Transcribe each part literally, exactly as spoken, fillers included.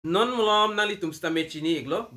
Non malom nanglitum sitame chini iklo,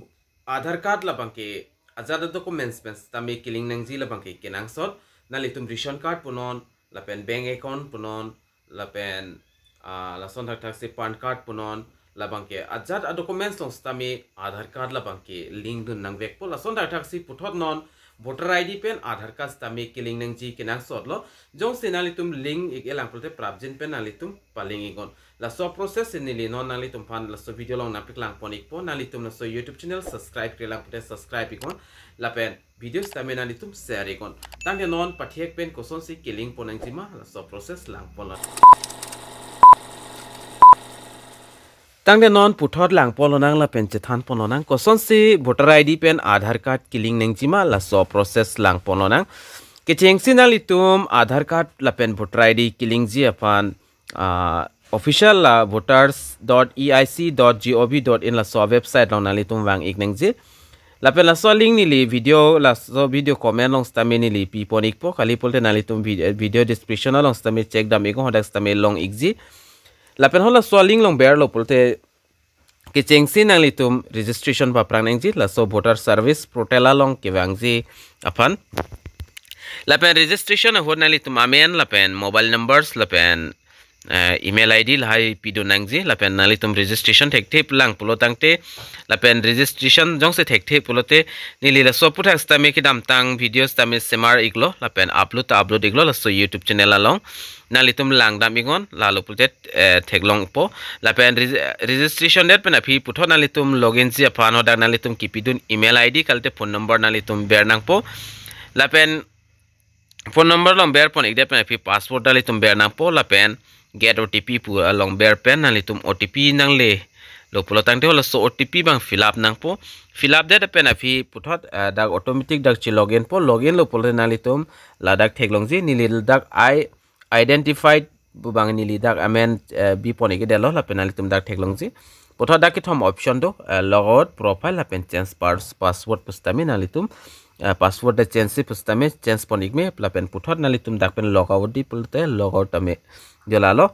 Aadhaar card labangke ajat a-documents pen sitame kelink nangji labangke kenangsot, nanglitum ration card punon, lapen bank account punon, lapen ah, lason thakthaksi PAN card punon, labangke ajat a-documents along sitame Aadhaar card labangke link dun nangvekpo. Lason thakthaksi puthot non voter I D pen Aadhaar card sitame kelink nangji kenangsotlo. Jongsi nanglitum link ik-e lang pulote prapjin pen nanglitum palink iknon. Laso process si neli non nanglitum aphan laso video along nangpaklang pon ikpo. Nanglitum laso YouTube channel subscribe-re lang pulote subscribe iknon. Lapen video sitame nanglitum share iknon. Tangte non pathek pen kosonsi kelink pon nangjima, laso process lang ponlo. Tangte non puthot lang ponlonang lapen chethan ponlonang kosonsi voter I D pen Aadhaar card kelink nangjima, laso process lang ponlonang. Kechengsi nanglitum Aadhaar card lapen voter I D kelinkji aphan ah, official la voters dot E I C dot G O V dot in laso website along nanglitum vang ik nangji. Lapen laso link neli video, laso video comment along sitame neli pi pon ikpo, kali pulote nanglitum vid-, video description along sitame check dam iknon, hadak sitame long ikji. Lapen hala laso link along berlo pulote kechengsi nanglitum registration paprang nangji, laso voter service portal along kevangji aphan. Lapen registration ahut nanglitum amen, lapen mobile numbers, lapen eh, email I D lahai pidun nangji, lapen nanglitum registration thekthe lang pulo tangte, lapen registration jongsi thekthe pulote, neli laso aphuthak sitame kedamtang video sitame semar iklo, lapen upload ta upload iklo, laso YouTube channel along. Nanglitum lang dam iknon, lalo pulote eh, theklongpo. Lapen reg-, registration det pen aphi puthot nanglitum login ji aphan hadak nanglitum kipidun email I D kalite phone number nanglitum ber nangpo. Lapen phone number along ber pon ikdet pen aphi password nanglitum ber nangpo, lapen get O T P pu along ber pen nanglitum O T P nanglelo pulo tangte halaso O T P abang fill up nangpo. Fill up det pen aphi puthot eh, dak automatic dak chi login po, login lo pulote nanglitum ladak theklongji, neli dak I identified pu abang neli dak amen eh, bi pon ikdetlo, lapen nanglitum dak theklongji. Puthot dak kethom option do, eh, logout, profile lapen change pas-, password pu sitame nanglitum eh, password ta change si pu sitame change pon ikme, lapen puthot nanglitum dak pen logout di pulote logout tame. Jo lalo.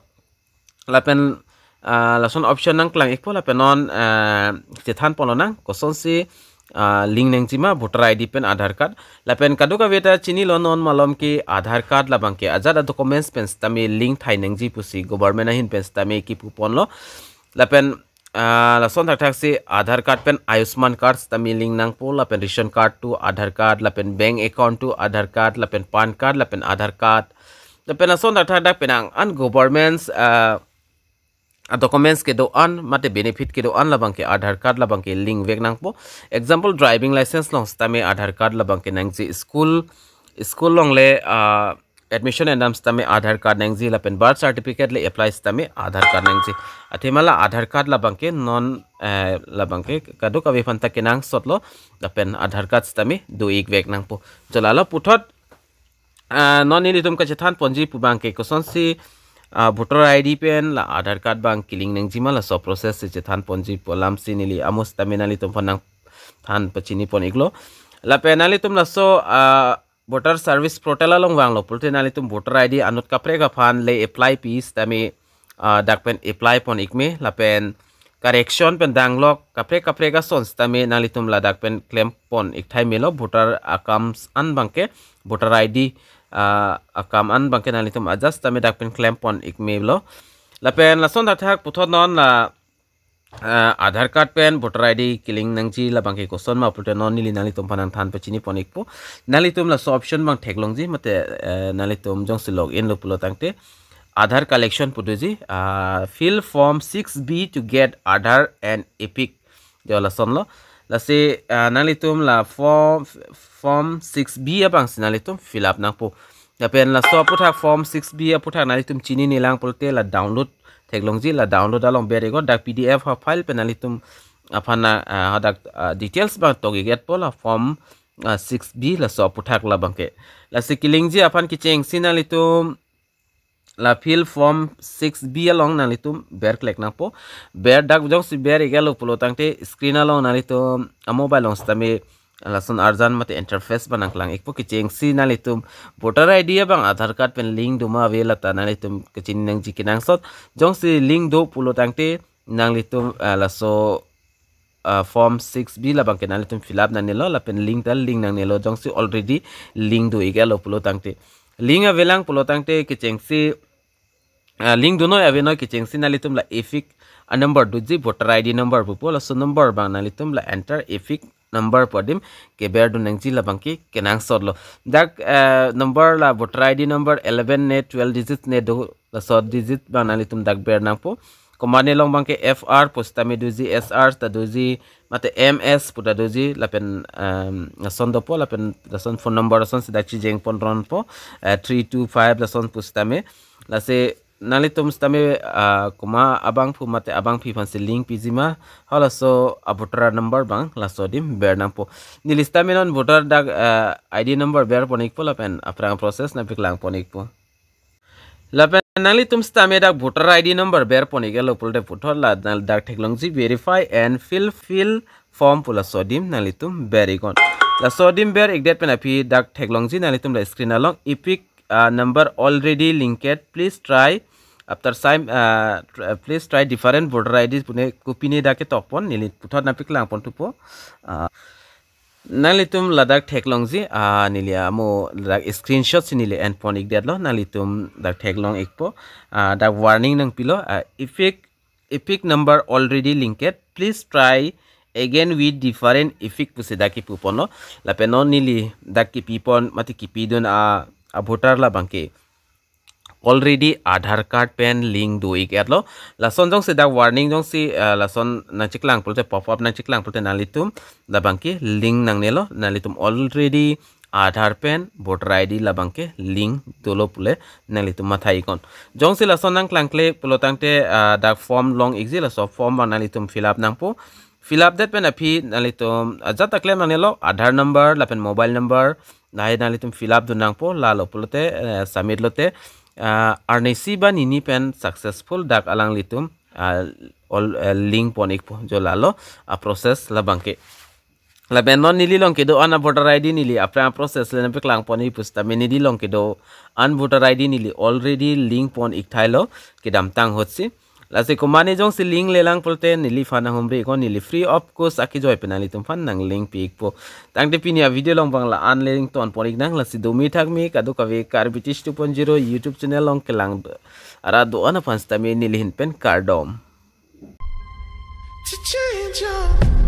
Lapen ah, lason option nangklang ikpo, lapen non eh, chethan ponlonang kosonsi ah, link nangjima voter I D pen Aadhaar card. Lapen kadokave ta chinilo non malom ke Aadhaar card labangke ajat a-documents pen sitame link thai nangji pusi government ahin pen sitame kipu ponlo. Lapen ah, lason thakthaksi Aadhaar card pen Ayushman card sitame link nangpo, lapen ration card to Aadhaar card, lapen bank account to Aadhaar card, lapen PAN card, lapen Aadhaar card. Lapen lason thakthak dak penang an governments ah, a-documents kedo-an mate benefit kedo-an labangke Aadhaar card labangke link vek nangpo. Example, driving license along sitame Aadhaar card labangke nangji, school, school along le ah, admission endam sitame Aadhaar card nangji, lapen birth certificate le apply sitame Aadhaar card nangji. Athema la Aadhaar card labangke non eh, labangke kadokave aphan ta kenangsotlo, lapen Aadhaar card sitame do ik vek nangpo. Jo lalo puthot ah, non nelitum kachethan ponji pu abangke kosonsi ah, voter I D pen la Aadhaar card abang kelink nangjima, laso process si chethan ponji pu alamsi neli amo sitame nanglitum aphan nangthan pachini pon iklo. Lapen nanglitum laso ah, voter service portal along vanglo pulote nanglitum voter I D anut kaprek aphan le apply pi sitame ah, dak pen apply pon ikme, lapen correction pen danglok kaprek kaprek ason sitame nanglitum ladak pen klem pon ik thai melo, voter account an abangke, voter I D ah, account an abangke nanglitum ajat sitame dak pen klem pon ikmelo. Lapen lason thakthak puthot non la ah, Aadhaar card pen voter I D kelink nangji labangke koson ma pulote non neli nanglitum aphan nangthan pachini pon ikpo. Nanglitum laso option abang theklongji mate eh, nanglitum jongsi login lo pulo tangte Aadhaar collection pu doji, ah, fill form six B to get Aadhaar and EPIC. Jo lasonlo. Lasi ah, nanglitum la form, form six B abangsi nanglitum fill up nangpo. Lapen laso aphuthak form six B aphuthak nanglitum chinine lang pulote la download theklongji, la download along ber iknon, dak P D F ha file pen nanglitum aphan na ah, hadak ah, details abang tok iketpo la form ah, six B laso aphuthak labangke. Lasi kelinkji aphan kechengsi nanglitum la fill form six B along nanglitum ber klek nangpo. Ber dak jongsi ber iklo pulo tangte screen along nanglitum a-mobile along sitame lason arjan mate interface abang nangklang ikpo. Kechengsi nanglitum voter I D abang Aadhaar card pen link doma ave lata nanglitum kachini nangji kenangsot. Jongsi link do pulo tangte nanglitum, ah, laso, ah, form six B labangke nanglitum fill up nangnelo lapen link ta link nangnelo, jongsi already link do-ik-etlo pulo tangte. Link avelang pulo tangte kechengsi, ah, link donoi avenoi kechengsi nanglitum la EFIC a-number doji, voter I D number pupo, laso number abang nanglitum la enter EFIC number pu adim keber dun nangji, labangke kenangsotlo. Dak, ah, number la voter I D number eleven ne twelve digits ne do, laso digit abang nanglitum dak ber nangpo. Komane along abangke F R pusitame doji, S R ta doji, mate M S puta doji, lapen, um, lason dopo, lapen lason phone number lasonsi dak chijeng pon ronpo, eh, three two five lason pusitame. Lasi nanglitum sitame, ah, komat abangphu mate abangpi aphansi link piji ma, halaso a-voter number abang laso adim ber nangpo. Neli sitame non voter dak, ah, I D number ber pon-ikpo lapen aphrang process nangpeklang pon-ikpo. Lapen nanglitum sitame dak voter I D number ber pon-ik-etlo pulote puthot la nang dak theklongji verify and fill fill form pu laso adim nanglitum ber-iknon. Laso adim ber-ikdet pen aphi dak theklongji nanglitum la screen along EFIC, ah, number already linked, please try after sign, ah, tr-, please try different voter I D pune kopine dak ketok pon, neli puthot nangpeklang pon thupo. Ah, nanglitum ladak theklongji, ah, neli amo ladak screenshot si neli en pon-ikdetlo, nanglitum dak theklong-ikpo, ah, dak warning nangpilo, ah, EFIC, EFIC number already linked, please try again with different EFIC pusi dak kipu ponlo, lapen non neli dak kipi pon mate kipi dun a, a-voter labangke already Aadhaar card pen link do-ik-etlo. Lason jongsi dak warning jongsi, eh, lason nangcheklang pulote, pop up nangcheklang pulote nanglitum labangke link nangnelo, nanglitum already Aadhaar pen voter I D labangke link dolo pule nanglitum matha-iknon. Jongsi lason nangklangkle pulo tangte, eh, dak form long-ikji, laso form abang nanglitum fill up nangpo. Fill up det pen aphi nanglitum ajat ta klem nangnelo, Aadhaar number lapen mobile number, lahai nanglitum fill up dun nangpo, lalo pulote, eh, submit lote, ah, arnisi ba nini pen successful dak alanglitum, ah, all, eh, link pon-ikpo, jo lalo a-process labangke. Lapen non neli along kedo-an a-voter I D neli aphrang process le nangpeklang pon-ik pusitame neli along kedo-an voter I D neli already link pon-ik thailo kedamtang ahutsi. Lasi komane jongsi link lelang pulote neliphan nanghumri-iknon, neli free of cost akejoi pen nanglitum aphan nanglink pi-ikpo. Tangte pini a-video along abang la-an link ton pon-iknang, lasi dumi thakmi kadokave Karbi Teach two point zero YouTube channel along kelang do-, arat do-an aphan sitame neli ahin pen kardom. To change your